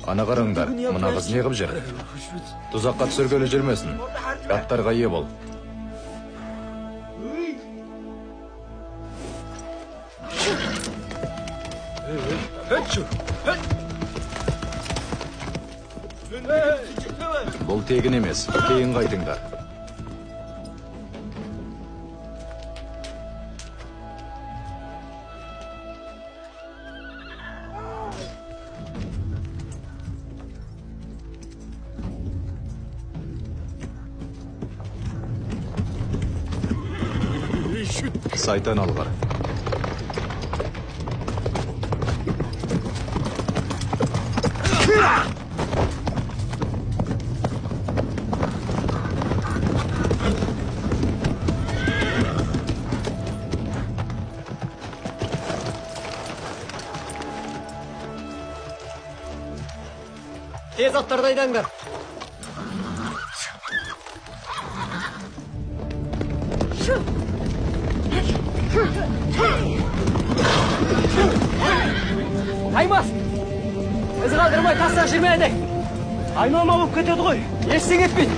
Ана қараңдар, мына қыз не қып жүр? Тұзаққа түсіргелі жүрмесін. Аттарға ие бол. Бұл тегін емес, кейін қайтыңдар. Сайтан алғыр. Тез аттарды айдаңдар. Таймас! Із қалдырмай тастап жүрме әне. Айналма болып кетеді ғой. Ештеңе етпейді.